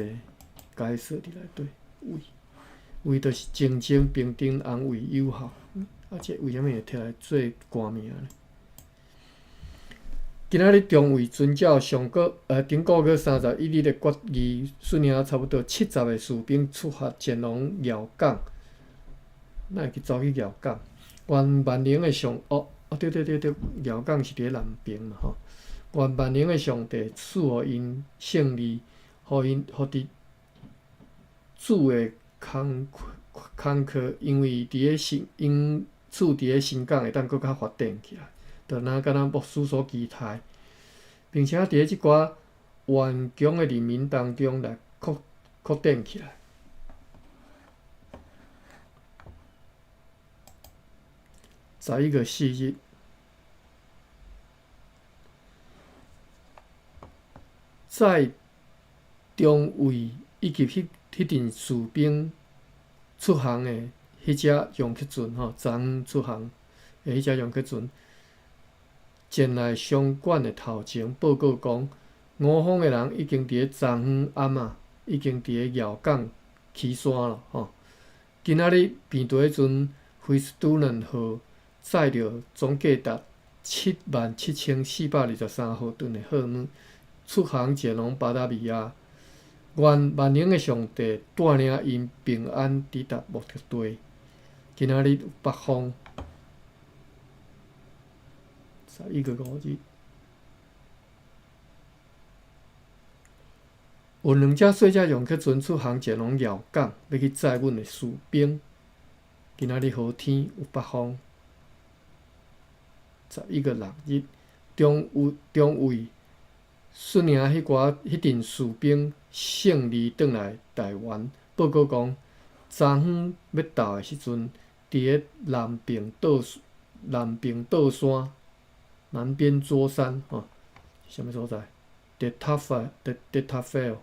解說佇內底，位位就是靜靜平等安慰友好。啊！這為啥物會摕來做官名呢？今仔日中尉遵照上個頂個月31日的決議，率領差不多70个士兵出發前往寮港。哪會去走去寮港？願萬能的上哦哦對對對對，寮港是佇咧南邊嘛吼。願萬能的上帝賜予𪜶勝利，予𪜶予佇主的工工課，因為佇咧新𪜶處佇咧新港會當閣較發展起來，就若敢若牧師所期待，並且佇咧這寡頑強的人民當中來擴擴展起來。11月4日，在中尉以及彼彼陣士兵出航的彼隻容克船吼，昨昏出航的彼隻容克船，前來商館的頭前報告講，五方的人已經佇咧昨昏暗啊，已經佇咧寮港起山了吼。今仔日平地彼陣，惠斯杜倫號載著總價值77,423荷頓的貨物，出航前往巴達維亞。願萬能的上帝帶領𪜶平安抵達目的地。今仔日北方11月5日，有兩隻細隻楊克船出航前往寮港，欲去載阮的士兵。今仔日好天，有北風。11月6日，中尉中尉率領彼寡彼陣士兵勝利轉來台灣，報告講，昨昏欲到的時陣，佇咧南爿倒南爿倒山，南邊桌山吼，啥物所在？De Tafel De Tafel。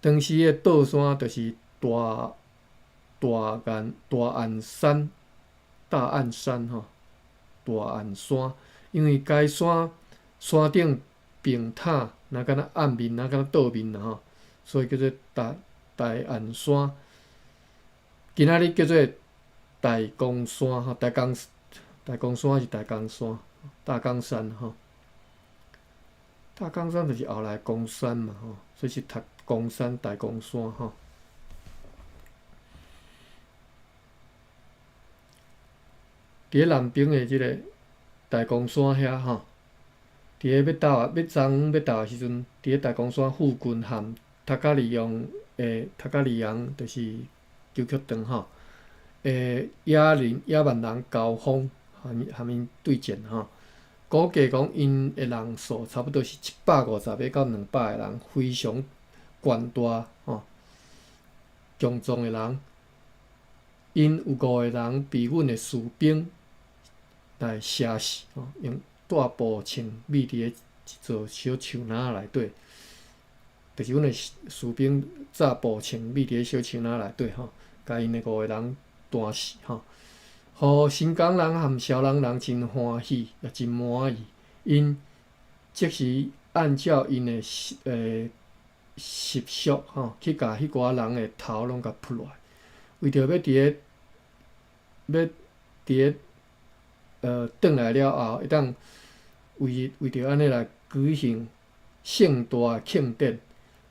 當時的倒山就是大大岸大岸山，大岸山吼，大岸山，因為該山山頂平坦，若敢若暗面，若敢若倒面啦吼，所以叫做大大岸山。今仔日叫做大岡山吼，大岡大岡山是大岡山，大岡山吼。大岡山就是後來岡山嘛吼，所以是讀岡山大岡山吼。佇咧南爿的這个大岡山遐吼，佇咧欲到欲昨昏欲到的時陣，佇咧大岡山附近和塔加利昂的塔加利昂，就是虬曲長吼，的野人野蠻人交鋒，和和𪜶對戰吼。估計講𪜶的人數差不多是150個到200個人，非常強大吼，強壯的人。𪜶有五個人被阮的士兵來射死，吼，用大步槍覕佇咧一座小樹林仔內底，就是阮的士兵炸步槍覕佇咧小樹林仔內底吼，共𪜶的五個人彈死吼。予新港人和蕭人人真歡喜，也真滿意。𪜶即時按照𪜶的習俗吼，去共彼寡人的頭攏共剝落來，為著欲佇咧欲佇咧轉來了後，會當為為著按呢來舉行盛大的慶典。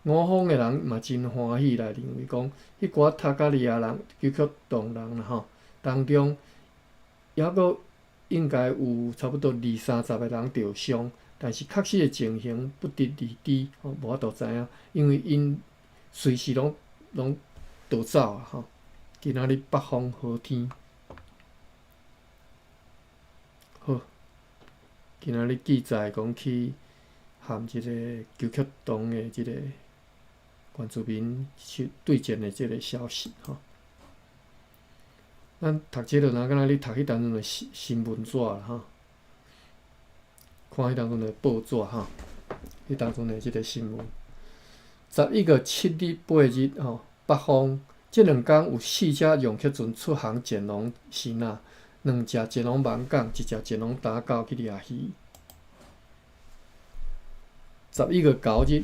五方的人嘛真歡喜來認為講，彼寡塔加利亞人、虬曲洞人啦吼，當中猶閣應該有差不多二三十個人著傷，但是確實的情形不得而知，吼，無法度知影，因為𪜶隨時攏攏逃走啊吼。今仔日北風好天，好，今仔日記載講去和這個虬曲洞的這個原住民去對戰的這個消息吼。咱讀這個，若敢若咧讀彼當陣的新新聞紙啦吼，看彼當陣的報紙吼，彼當陣的這個新聞。11月7日、8日吼，北方這兩工有四隻楊克船出航前往支那，兩隻前往網港，一隻前往打狗去掠魚。11月9日，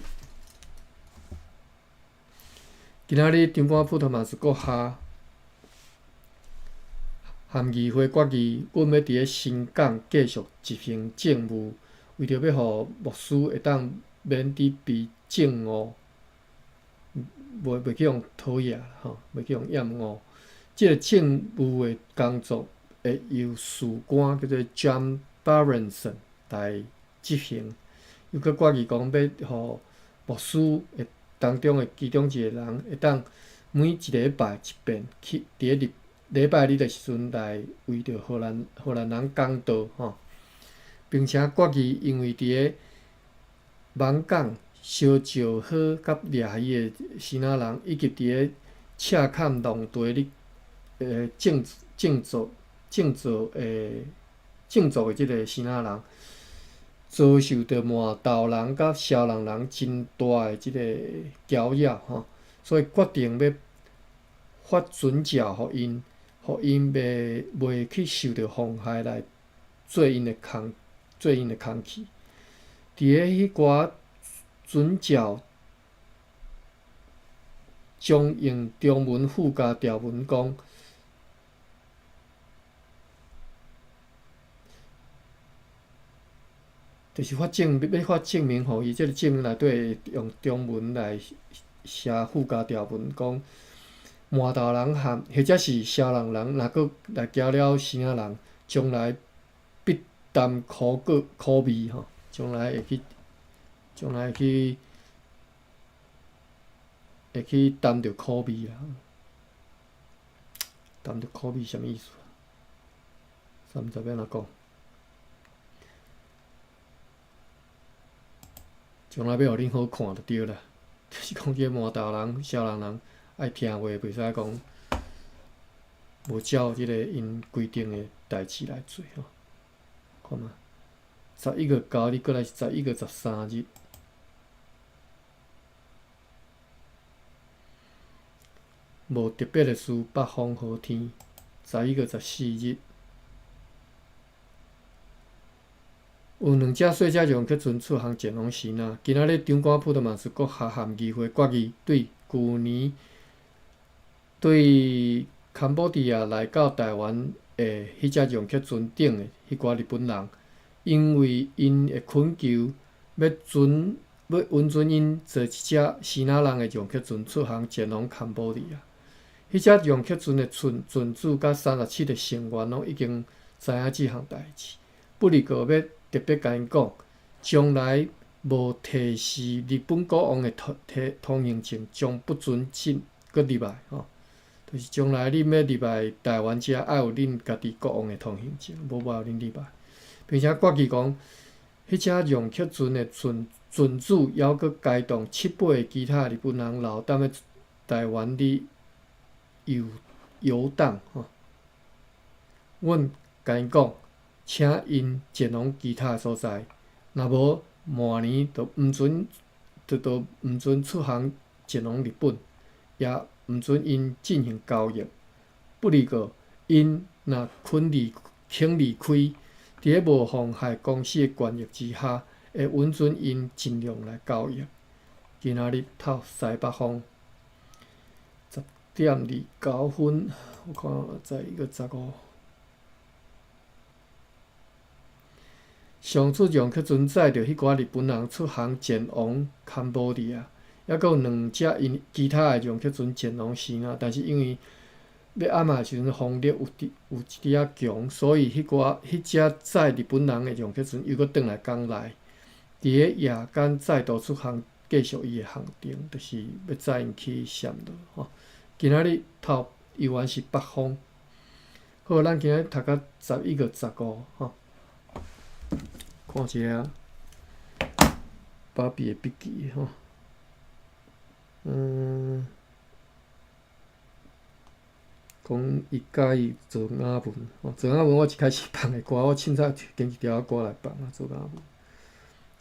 今仔日長官府托馬斯閣下和議會決議，阮欲佇咧新港繼續執行政務，為著欲予牧師會當免佇被憎惡，袂袂去予討厭吼，袂去予厭惡。這个政務的工作會由事官叫做 John Barronson 來執行。又閣決議講，欲予牧師的當中的其中一個人會當每一禮拜一遍去佇咧禮禮拜日的時陣來為著荷蘭荷蘭人講道吼，並且決議因為佇咧網港燒石火佮掠魚的支那人，以及佇咧赤崁農地咧種種作種作的種作的這个支那人，遭受著麻豆人佮蕭人人真大的這个攪擾吼，所以決定欲發准照予𪜶，予𪜶袂袂去受著妨害來做𪜶的工做𪜶的工序。佇咧彼寡准照將用中文附加條文講，就是發證欲發證明予伊，這个證明內底會用中文來寫附加條文講，麻豆人和或者是蕭人人，若閣來攪擾支那人，將來必擔苦果苦味吼，將來會去將來會去會去擔著苦味啊。擔著苦味啥物意思？煞毋知欲按怎講。將來欲予恁好看就對啦，就是講這个麻豆人、少年人愛聽話，袂使講無照這个𪜶規定的代誌來做吼。看覓，11月9日，閣來是11月13日。無特別的事，北風好天，11月14日。有兩隻細隻讓客船出航前往支那。今仔日長官普特曼斯閣下函議會決議，對舊年對坎波迪亞來到臺灣的彼隻讓客船頂的彼寡日本人，因為𪜶的懇求，欲准欲允准𪜶坐一隻支那人的讓客船出航前往坎波迪亞。彼隻讓客船的船船主佮37個成員攏已經知影這項代誌，不而閣欲特別共𪜶講，將來無提示日本國王的通通行證，將不准進閣入來吼。就是將來恁欲入來臺灣遮，愛有恁家己國王的通行證，無袂予恁入來。並且決議講，彼隻讓客船的船船主猶閣該動七八个其他日本人留踮咧臺灣咧遊遊蕩吼。阮共𪜶講，請𪜶前往其他所在，若無明年就毋准，就都毋准出航前往日本，也毋准𪜶進行交易。不而閣，𪜶若肯離肯離開，佇咧無妨害公司的權益之下，會允准𪜶盡量來交易。今仔日透西北風，10點29分，我看11月15。上次讓客船載著彼寡日本人出航前往坎波迪亞，猶閣有兩隻𪜶其他的讓客船前往支那，但是因為欲暗的時陣風力有滴有一點仔強，所以彼寡彼隻載日本人的讓客船又閣轉來港內，佇咧夜間再度出航，繼續伊的航程，就是欲載𪜶去暹羅吼。今仔日透猶原是北風，好，咱今仔日讀到11月15吼。看一下芭比的筆記吼，講伊佮意做雅文，吼，做雅文我一開始放的歌，我凊彩揀一條歌來放啊，做雅文。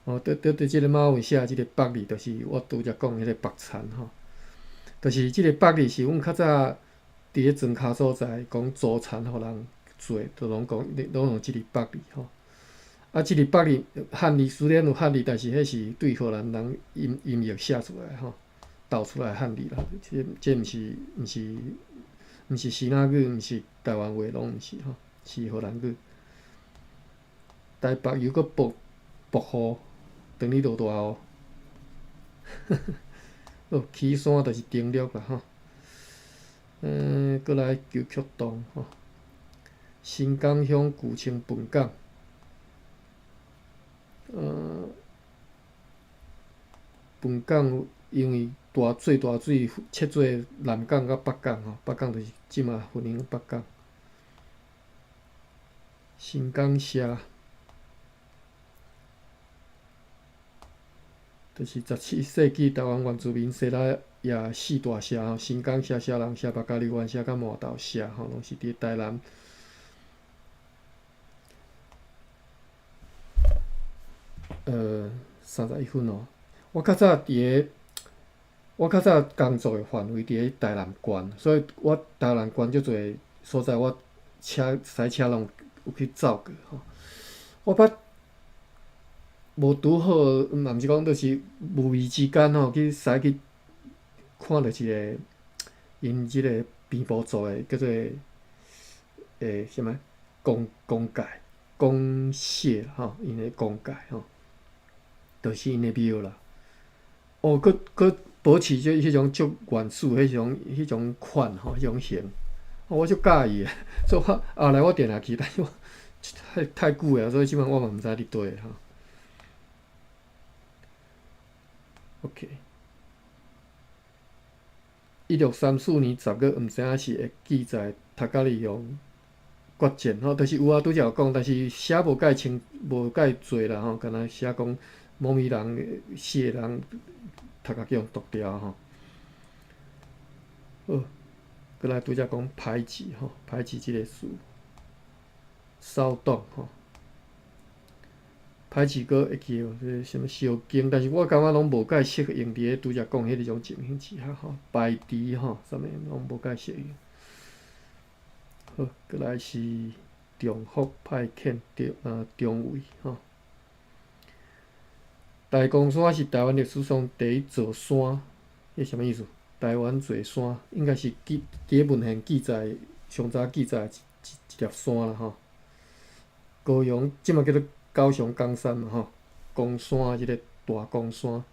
哦，佇佇佇這个馬文寫這个北字，就是我拄才講彼个北田吼，就是這个北字是阮較早佇咧莊跤所在講祖田予人做，就攏講攏用這个北字吼。啊，這个北字漢字雖然有漢字，但是彼是對荷蘭人音音譯寫出來吼，導出來漢字啦。這這毋是毋是毋是支那語，毋是臺灣話，攏毋是吼，是荷蘭語。台北又閣爆爆雨，當咧落大雨。好，岐山就是中壢啦吼。閣來求曲洞吼，新港鄉舊稱笨港。笨港因為大水大水切做南港佮北港吼，北港就是這馬雲林北港。新港社，就是17世紀臺灣原住民西拉雅四大社吼，新港社、社人社、目加里灣社佮麻豆社吼，攏是佇臺南。31分哦。我較早佇个，我較早工作的範圍佇个臺南縣，所以我臺南縣足濟所在，我車駛車攏有去走過吼。我捌無拄好，嘛毋是講，就是無意之間吼，去駛去看著一个𪜶這个平埔族的叫做啥物公公界公社吼，𪜶的公界吼。就是𪜶的廟啦，哦，閣閣保持這彼種足原始彼種彼種款吼，彼種型，我足佮意的，所以我後來我定定去，但是我太太久啊，所以這擺我嘛毋知佇佗吼。OK。1634年10月，毋知影是會記載頭家己用決戰吼，就是有啊，拄才有講，但是寫無蓋清，無蓋濟啦吼，敢若寫講某物人四个人頭殼去予剁掉吼。好，閣來拄才講排擠吼，排擠這个詞，騷動吼。排擠閣會記無？這个啥物燒經，但是我感覺攏無蓋適應佇咧拄才講彼種情形之下吼，排除吼，啥物攏無蓋適應。好，閣來是重複派遣中啊中尉吼。大公山是台灣歷史上第一座山，彼啥物意思？台灣座山應該是記佇咧文獻記載上早記載一粒山啦吼。高雄這馬叫做高雄岡山嘛吼，岡山這个大岡山，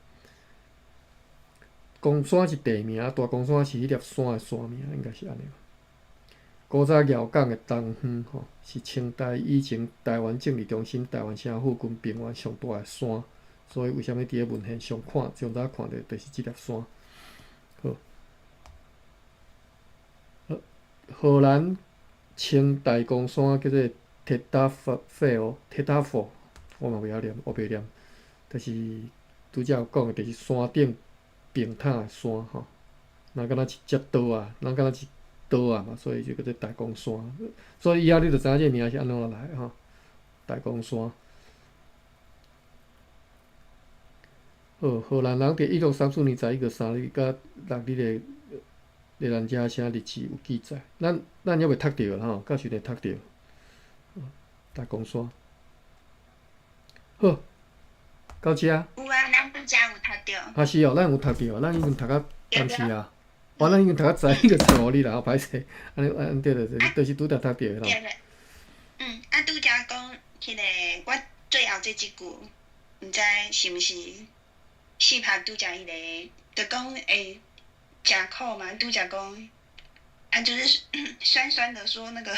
岡山是地名，大岡山是彼粒山的山名，應該是按呢。古早寮港的東園吼，是清代以前台灣政治中心台灣城附近平原上大的山，所以為啥物佇咧文獻上看上早看著就是這粒山。好，荷蘭稱大岡山叫做鐵達佛，鐵達佛，我嘛袂曉念，我袂念，就是拄才有講的，就是山頂平坦的山吼，若敢若一隻島仔，若敢若一島仔嘛，所以就叫做大岡山。所以以後你就知影這个名是按怎來吼，大岡山。好，荷蘭人佇1634年11月3日佮6日的熱蘭遮城日誌有記載，咱猶未讀著吼，到時陣會讀著。大岡山。好，到遮。
有啊，咱拄才有讀著。
啊是哦，咱有讀著，咱已經讀到當時啊。哦，咱已經讀到知，個錯你啦，歹勢，按呢按對對對，就是拄才讀著的啦。
對咧。嗯，啊，拄才講彼个，我最後這一句，毋知是毋是四拍拄才彼个，就講會誠苦嘛，拄才講，啊，就是酸酸的說那個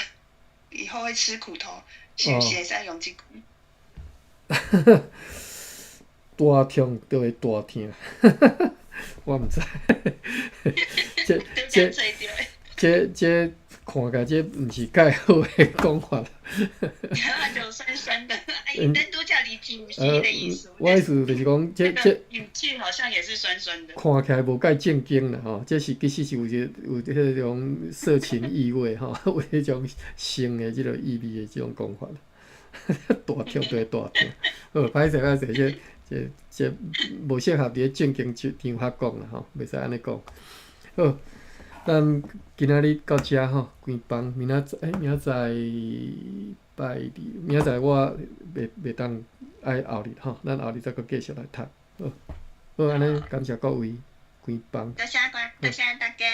以後會吃苦頭，是毋是會使用這句？
大痛就會大疼，我毋知。這這這這看起來這毋是蓋好的講法。
就酸酸的，哎，咱拄才字毋是彼个意思。
我意思就是講，這這
語句好像也是酸酸的。
看起來無蓋正經啦吼，這是其實是有一個有彼種色情意味吼，有彼種性的這个意味的這種講法。大痛就會大疼，好，歹勢歹勢，這這這無適合佇咧正經場合講啦吼，袂使按呢講。好，咱今仔日到遮吼，關房，明仔載，明仔載拜二，明仔載我袂當愛後日吼，咱後日再閣繼續來讀。好，好按呢，感謝各位，關房。
多謝關，多謝大家。